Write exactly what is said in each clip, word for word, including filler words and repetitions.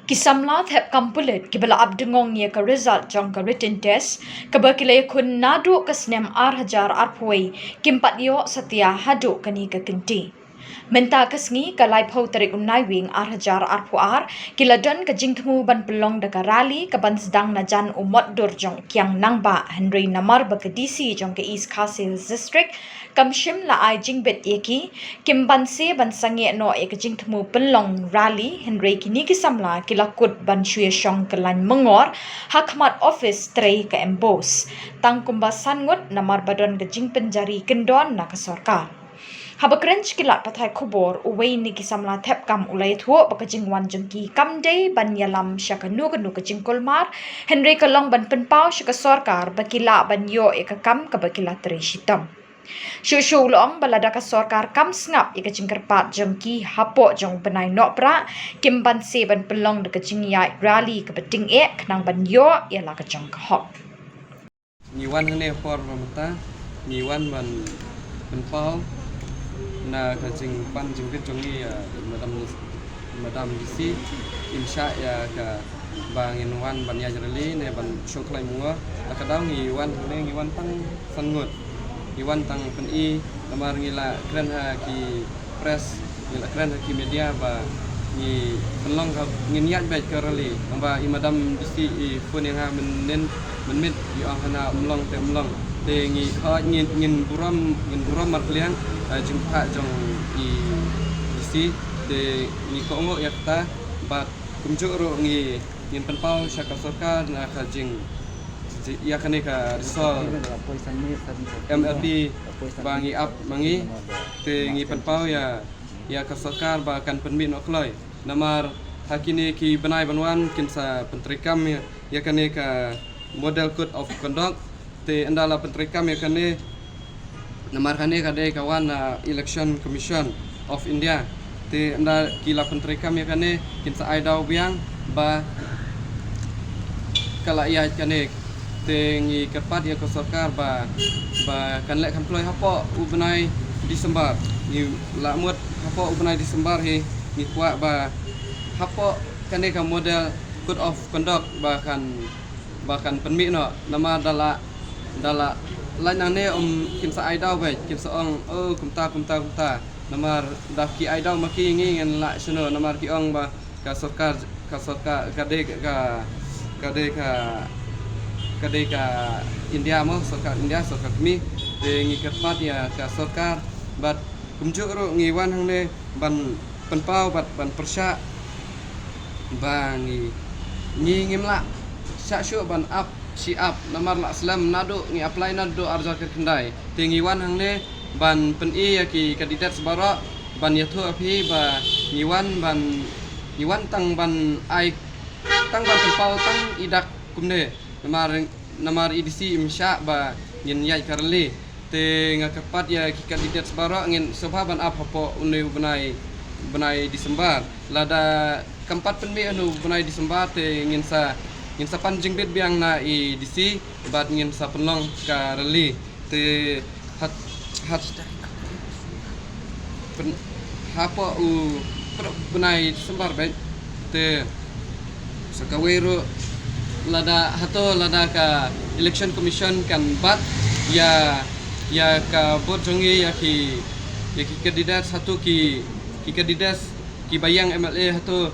Ki samla thep kam pulit kiba la ap dngong ïa ka result jong ka written test kaba ki la ïakhun naduh ka snem ar hajar arphew wei kim pat ïoh satia haduh kane ka kynti. Mynta ka sngi ka laiphew tarik u Naiwieng ar hajar arphew ar ki la don ka jingthmu ban pynlong da ka rally kaban sdang na jan u mot dur jong u kiang nangbah, hynrei namar ba ka D C jong ka East Khasi Hills District kam shym la ai jingbit ïa ki, kim banse ban sangeh noh ïa ka jingthmu pynlong rally, hynrei kine ki samla ki la kut ban shu ïashong kyllaiñ myngor ha khmat office trei ka MBOSE. Tang kumba san ngut namar ba don ka jingpynjari kyndon na ka sorkar. Haba kren sha ki lad pathai khubor, uwei na ki samla thep kam u la ïathuh ba ka jingwan jong ki kam dei ban ïalam sha kano kano ka jingkulmar, hynrei ka long ban pynpaw sha ka sorkar ba ki lah ban ïoh ïa ka kam kaba ki la trei shitom. Shuh shuh u la ong ba lada ka sorkar kam sngap ïa ka jingkyrpad jong ki hapoh jong u bnai Nohprah, kim banse ban pynlong da ka jingïaid rally kaba tyngeh khnang ban ïoh ïa la ka jong ka hok. Ngi wan hangne por ba mynta, ngi wan ban pynpaw na ka jingpan jingbit jong ngi ïa Madam Madam D C, im shah ïa ka ba ngin wan ban ïaid rally ne ban shong khlaiñ myngor. La ka daw ngi wan hangne, ngi wan tang san ngut. Ngi wan tang pyni namar ngi la kren ha ki press, ngi la kren ha ki media ba ngi pynlong ka, ngin ïaid beit ka rally. Naba i Madam D C i phone ïa nga mynnin mynmiet, i ong hana ym long te ym long. Te ngi, ha, ngin, ngin burom, ngin burom markylliang, eh, jingpynpaw jong i D C. Te ngi kohnguh ïa kata, bad kumjuh ruh ngi, ngin pynpaw sha ka sorkar na ka jing, ïa kane ka result M L P ba ngi ap ma ngi. Te ngi pynpaw ïa, ïa ka sorkar ba kan pynmih noh kloi. Namar ha kine ki bnai ban wan kin sa pyntreikam ïa, ïa kane ka Model Code of Conduct. Te ynda la pyntreikam ïa kane, namar kane ka dei ka wan na Election Commission of India. Te ynda ki la pyntreikam ïa kane, kin sa ai daw biang ba ka la ïaid kane. Te ngi kyrpad ïa ka sorkar ba, ba kan leh kham kloi hapoh u bnai December. Ngi la mut hapoh u bnai December hi, ngi kwah ba hapoh kane ka Model Code of Conduct ba kan, ba kan pynmih noh. Namar da la, da la lait nangne, um, kin sa ai daw beit, kin sa ong, oh, kumta, kumta, kumta. Namar da ki ai daw ma ki, ngi ngin lah shano, namar ki ong ba ka sorkar, ka sorkar, ka dei ka, ka dei ka, ka dei ka India mo, sorkar India, sorkar kmie. Te ngi kyrpad ïa ka sorkar, bad kumjuh ruh ngi wan hangne ban pynpaw bad ban pyrshah ba ngi, ngi ngim lah shah shuh ban ap shi ap, namar la slem naduh ngi apply naduh ar hajar khyndai. Te ngi wan hangne ban pyni ïa ki candidates baroh, ban ïathuh ïa phi ba ngi wan ban, ngi wan tang ban ai, tang ban pynpaw tang i dak kumne. Namar, namar i D C im shah ba ngin ïaid ka rally. Te nga kyrpad ïa ki candidates baroh, ngin sngewbha ban ap hapoh une u bnai, bnai December. Lada kam pat pynmih une u bnai December te ngin sa, ngin sa pan jingbit biang na i D C bad ngin sa pynlong ka rally. Te hat, hat, pyn-, hapoh u pyrshah bnai December beit. Te sa kawei ruh, lada hato, lada ka Election Commission kan bat ïa, ïa ka vote jong ngi, ïa ki, ïa ki candidates, hato ki, ki candidates kiba ïeng M L A hato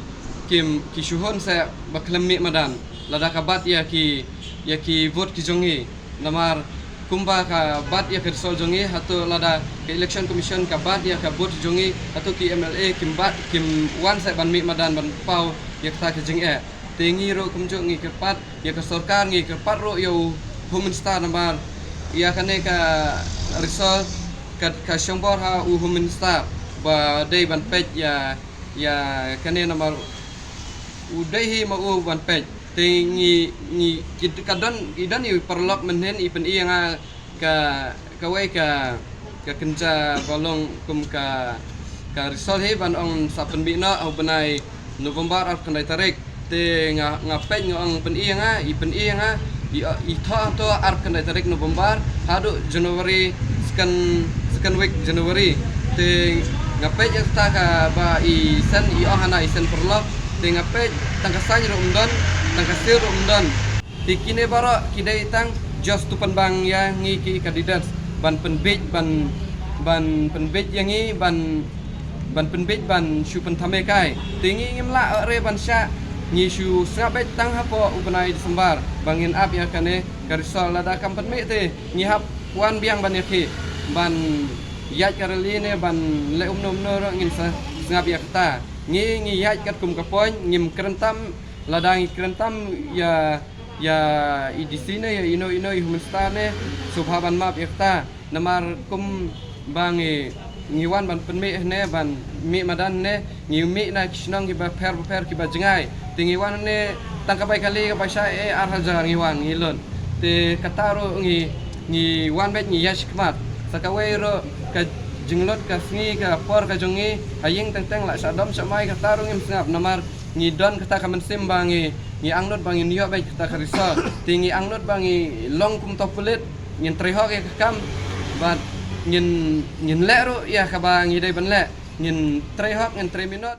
kim, ki shu hun sa ba khlem mih madan lada ka bat ïa ki, ïa ki vote ki jong ngi. Namar kumba ka bat ïa ka result jong ngi, hato lada ka Election Commission ka bat ïa ka vote jong ngi, hato ki M L A kim bat, kim wan sa ban mih madan ban paw ïa kata ka jingeh. Te ngi ruh kumjuh ngi kyrpad ïa ka sorkar, ngi kyrpad ruh ïa u Home Minister, namar ïa kane ka result ka, ka shongbor ha u Home Minister ba dei ban peit ïa, ïa kane, namar u dei hi ma u ban peit. Te ngi, ngi, ki, ka don, i don i paralok mynhynnin i pyni ïa nga ka, kawei ka, ka kynja ba long kum ka, ka result hi ban ong sa pynmih noh ha u bnai November arphew khyndai tarik. Te nga, nga peit, nga ong pyni ïa nga, i pyni ïa nga, i, i thoh, thoh arphew khyndai tarik November haduh January, second, second week January. Te nga peit ïa kata kaba i send, i ong hana i send paralok. Te nga peit tang ka saiñ ruh ym don, tang ka sir ruh ym don. Te kine baroh ki dei tang just tu pynbang ïa ngi ki candidates ban pynbiej, ban, ban pynbiej ïa ngi, ban, ban pynbiej ban shu pynthame kai. Te ngi ngim lah re ban shah, ngi shu sngap beit tang hapoh u bnai December ba ngin ap ïa kane ka result. Lada kam pynmih te ngi hap wan biang ban ïakhih, ban ïaid ka rally ne ban leh umno umno ruh ngin sa sngap ïa kata. Ngi, ngi ïaid katkum ka point, ngim kren tam. Lada ngi kren tam ïa, ïa i D C ne ïa ino ino i Home Minister ne, sngewbha ban map ïa kata. Namar kum ba ngi, ngi wan ban pynmih ne, ban mih madan ne, ngi mih na ki shnong kiba pher ba pher kiba jngai. Te ngi wan ne tang ka bai kali ka bai shai, eh, ar hajar ngi wan ngi lun. Te kata ruh ngi, ngi wan beit ngi ïaid shakhmat. Sa kawei ruh ka jinglut ka sngi ka por ka jong ngi ha ïing teng teng la shah dom shah mai, kata ruh ngim sngap namar ngi don kata ka mynsiem ba ngi, ngi angnud ba ngin ïoh beit kata ka result. Te ngi angnud ba ngi long kum uto u pulit, ngin trei hok ïa ka kam bad ngin, ngin leh ruh ïa kaba ngi dei ban leh. Ngin trei hok, ngin trei minot.